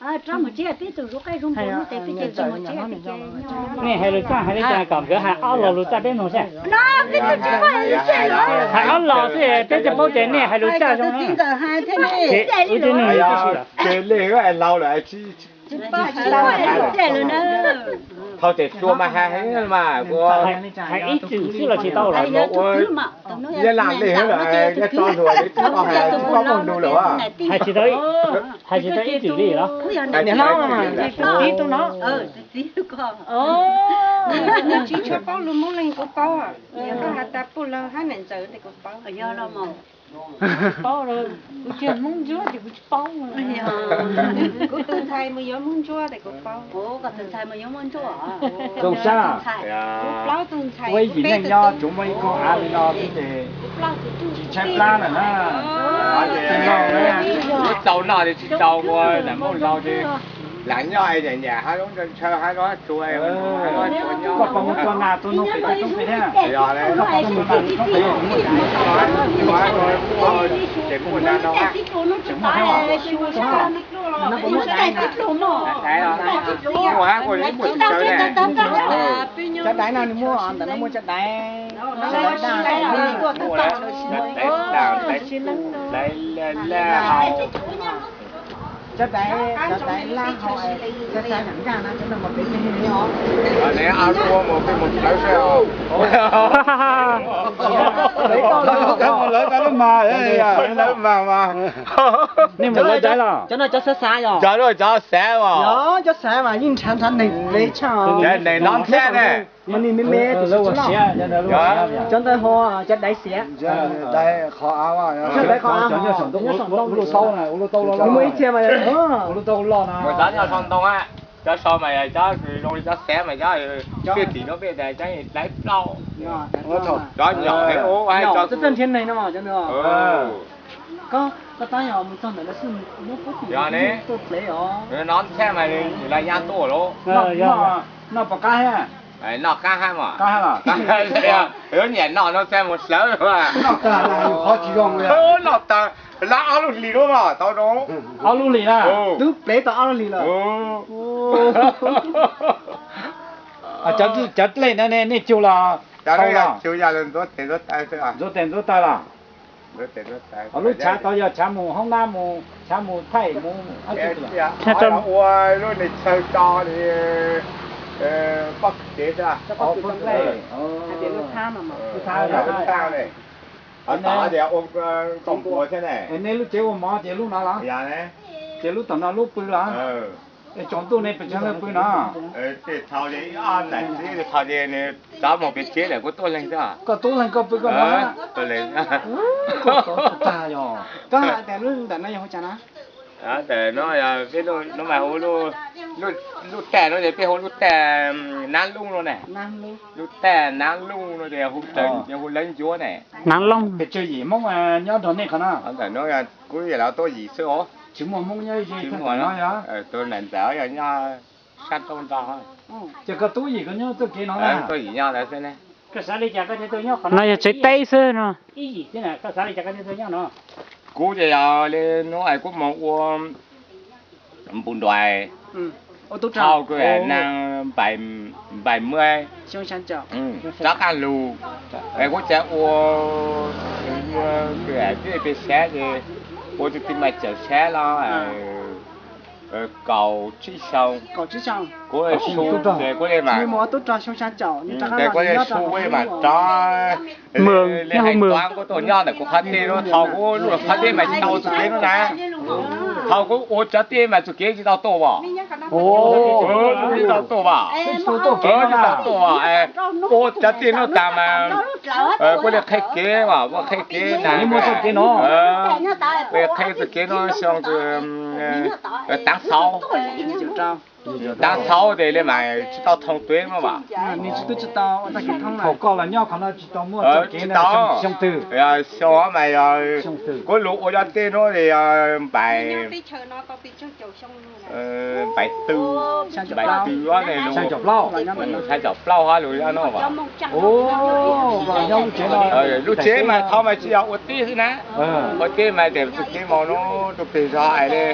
Nej hais lus txaj hais li cas kom nkawd hais ob los lus txaj peb mloog saib. Hais ob los xwb peb tsis paub ces nej hais lus txaj zoo na. Ces wb twb nug li tib si lawm. Thau ces tua mas hais heev mas kuv hais ib txwm xwb los tsis tau los ua Nyab Laj li heev lawm, nyob tso hluas li tsis paub hais tsis paub muaj lus lawm. Hais tsis tau, hais tsis tau ib txwm li los. Niam hlob, txiv tub no, txiv tub ko, nws tsis tshua paub lus Hmoob leej kuv paub, koj has tas puj lawg hab niam ntxawm kuv paub. Paub, kuv tsis Hmoob Ntsuab ces kuv tsis paub. Kuv tus ntxhais mus yuav Hmoob Ntsuab ces kuv paub. Zoo sab. Kuv plaub tug ntxhais, kuv peb tug tub, tsuas muaj ib koog av li no xwb ces tsis tshaib plab lawm na. Tsis tau noj ces tsis tau ua nam muj laus ces lam nyob es nyam nyam hab lub ntshaw hab lub tsuag, koj puas mus tua nas tua noog pem tej roob pem thiab? Koj puas mus tua nas tua noog pem, tseem muaj nas no, tseem muaj thiab os. Muaj hab kuj muaj tsis tsawg ne. Cov daiv no nws muaj, ntawm no muaj cov daiv, cov daiv daj, daiv daj, daiv laj, daiv laj hau. Cov daiv, cov daiv laj hau, cov daiv nam nkaj no cov no mas peb me me os. Neb ob lub mus peb mus lawv seb os. Lawv tau lub mas, lawv mas mas. Nej mus lawv daiv los? Cov no cov xav xav yog? Cov no cov xav os. Cov xav mas yeej nrhav nrhav neeg peb tshaj. Neeg no ntxhab ne. Mas nws me me tus siav, cov ntawd ho cov daiv siav. Daiv qhov av, daiv qhov av, nws muaj ib txhia mas, nws muaj ib txhia mas. Cov nyob sau ntoo, cov sau mas cov zoo li cov xav mas cov peb tim no peb tas cov daiv plaub. Cov nyom, cov txawj nrhiav neeg no cov nws. Koj, koj tab yog mus txog ntawm no xwb, muab kuv tim tuaj plev os. No ntxhab mas lawv nyab tuaj lauj. Noj pom qab thiab. Noj qab hab mas. Nyiam noj no txhab mus hlawv. Noj tag, lab ob lub hlis lub mas tau zoo. Ob lub hlis na. Twb plev tau ob lub hlis lawm. Cov dlej no ne, nej cug los, cug los? Ntxuav tes ntxuav taw los? Lub tshav tod yog tshav mus hoob nab mus, tshav mus thaij mus. Ua lub neeg chaw tso li poj kev, lub thab ne. Ho tom tias ua nkaus npua thiab ne. Nej lub tsev ua mov ces lub no los? Ces lub tom no lub pw los? Es tsaus ntuj ne pes tsawg leej pw no? Tej thaum ces ib ob nam txiv, tej thaum ces nws rov mus pem tsev lawm kuv tuaj leeg xwb. Koj tuaj leeg koj pw koj no? Koj tuaj tag yog. Koj hais tias lub ntawm no yog hu cas na? Ntawm no peb no mas hu lub taj no ces peb hu lub taj Nab Lub no ne. Lub taj Nab Lub no ces hu lawv ncuav ne. Nab Lub. Pes tsawg yim Hmoob nyob nrog nej qhov no? Ntawm no kuv yog los tuaj yim xwb os. Tsis muaj Hmoob nyob ze tag no yog? Tus nam ntxawm yog nyob sab roob ntawd. Ces koj tub yim koj nyob txoj kev no na? Tuaj yim nyob ntawd xwb ne. No yog tsev teb xwb no. Kuv ces yog li hnub es kuv mus ua npu nruais, thau kuv nees npaim muaj rov qab lug, es kuv tseem ua, kuv peb saib ces ua tus tij mas cawm saib los kaum tsib xyoo, kuv su ces kuv li mas, kuv li mas rov li hais tob kuv tuaj nyob ntawm kuv qhov tej no, thaum kuv lub qhov tej mas tsis tau ua txuj kev no na, thaum kuv ua cov tej mas txuj kev tsis tau tuaj as. Tsis tau tuaj as. Tsis tau tuaj as. Ua cov tej no tas mas kuv li qhib kev mas, kuv qhib kev na, kuv li qhib txoj kev no xyoo taav xauv. Taav xauv ces li mas tsis tau thoob tuaj no as. Tsis tau. Xyoo mas yog kuv lug ua cov tej no ces yog npaim, npaim tw, npaim tw ob ne lug, xya caum plaub hab lug no as. Lub tsev mas thaum mas tsis yog ua teb xwb na, ua teb mas tes txuj kev mas no rau pem zog es li